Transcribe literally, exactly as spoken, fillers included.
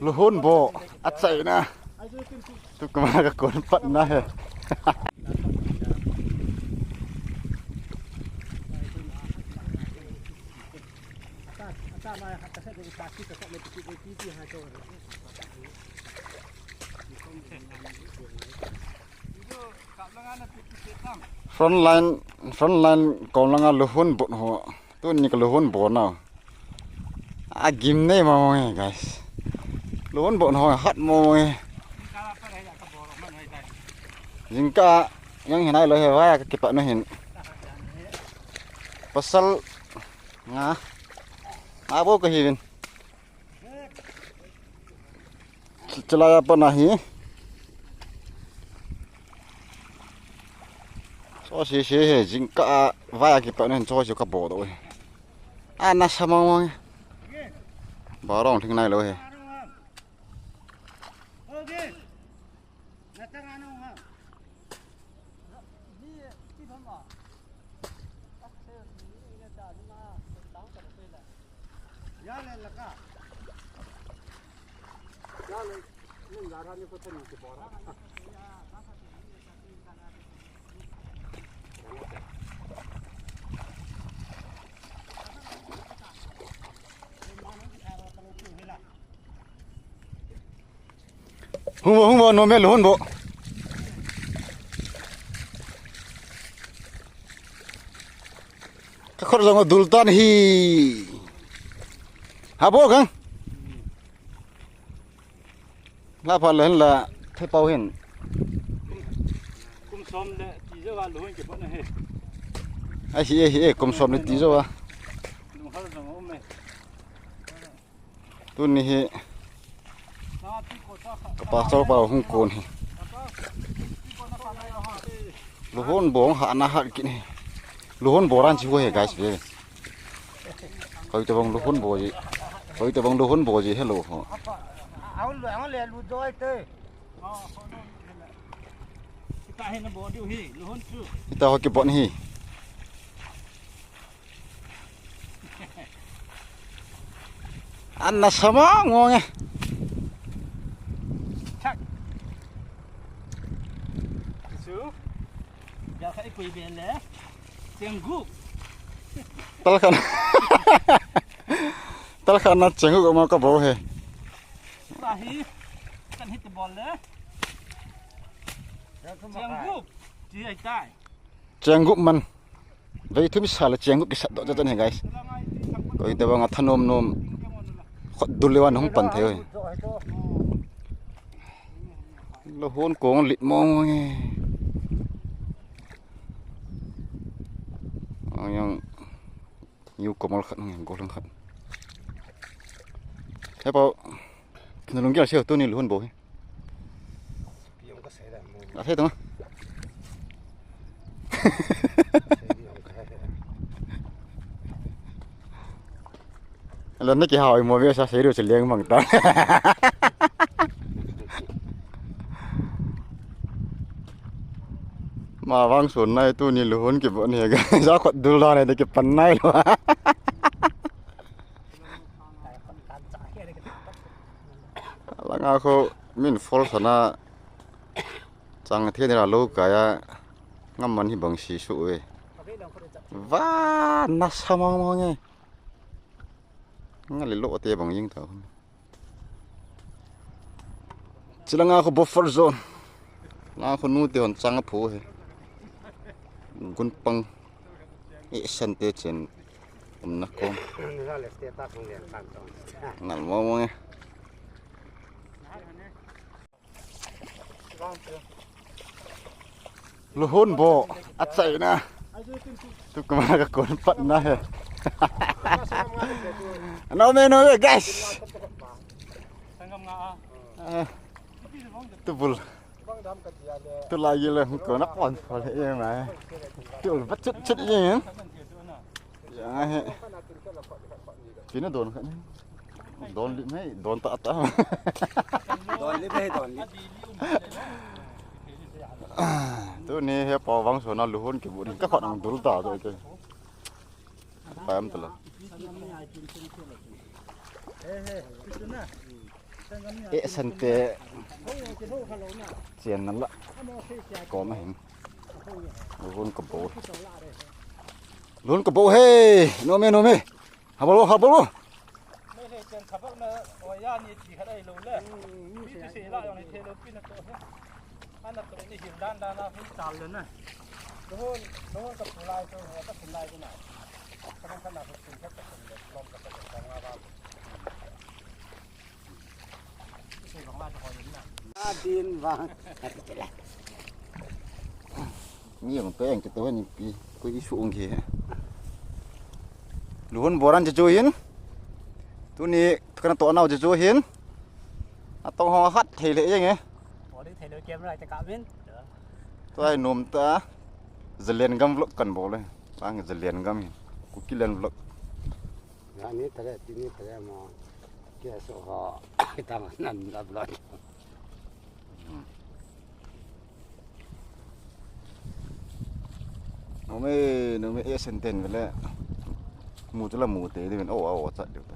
Luhun bo achaina. Tu kama ka kon patna he. Front line, front line kong langa luhun bo ho. Tuni ka luhun bo nau. Agim nei mong mong e, guys. Luhun bo nau hat mong mong e. Jingkah jong hinai lou he, vai a ka kipat nu hin. Pasal nga. Nga bo ka hi vin. Chilai a pat na hi. So si si he, jingkah a vai a kipat nu hin so si ka bo doh e. Ana sa mong mong e. Barong thing nai lou he. Hung bo, hung bo, nom e, luhun bo. Ka khut jong adul tan hi. Ha bo kang. La pha len la thepau hin. Kum som le ti jo va luhun kibot na he. Ahi e, hi e, kum som le ti jo va. Lunghal jong um e. Tuni hi ka pastor pa hung kon hi. Luhun bo hung hat na hat kit hi. Luhun bo ran chi ho he, guys, ve. Koi tabang luhun bo ji. Koi tabang luhun bo ji, hello ho. Hita ho kibot hi. Ana sa mong mong e. Chak. Su. Ya ka ipui ben le. Cheng gup. Tal khan. Tal khan na cheng gup ma ka bo he. Ka hi. Kan hit bol le. Cheng gup. Ti ai tai. Cheng gup man. Vei thum sa le cheng gup kisat doh chan he, guys. Koi tabang a thanom nom. Khut dul le wan hung pan thei oi. Luhun kong lit mong mong e. Ang yang new komal khat, ang yang golang khat. He pau. Na lunggel se tuni luhun bo he. A thei tong. Lo na kihao i mo ve sa sei ru che leng mang ta. Ma vang sun nai tuni luhun kibot ni ga. Ja khut dul da ne de kipan nai lo. Langa kho min fall sana chang the ni la lo kaya ngam man hi bang si su ve. Va na sa mong mong e. Nga le lo te bang jing ta. Chilanga kho buffer zone. Langa kho nu te hon chang a phu he. Gun pang. E san te chen. Um na ko. Nal mo mo e. Luhun bo achaina. Tu kama ka kon patna he. No me, no me, guys. Ah, tu bul. Tu la ye le ko na kon pal he ma. Tu ba chut chut ye. Ya he. Pina don khat ni. Don li mai, don ta ta. Don li mai, don li. Tuni he pau vang sona luhun kibut ni ka khut ang dul ta to ke. Pam ta la. Eh, sante. Chen na la. Ko ma hin. Lun ka bo. Lun ka bo he. Nome, nome. Habalo, habalo. Adin vang. Mi ang pe ang kito ni pi. Ko isu ang ke. Luhun boran jeju hin. Tuni kana to nau jeju hin. Atong hong hat thei le yeng e. Body thei le camera te ka min. Tua nom ta. Zalen gam vlog kan bol e. Tang Zalen gam hin. Kuki len vlog. Ani tare, tini tare mo. Kia so ho. Tang nan la vlog. Nome, nome, eh, senten vele. Mu tu la mu te, de men, oh, oh, chat de ta.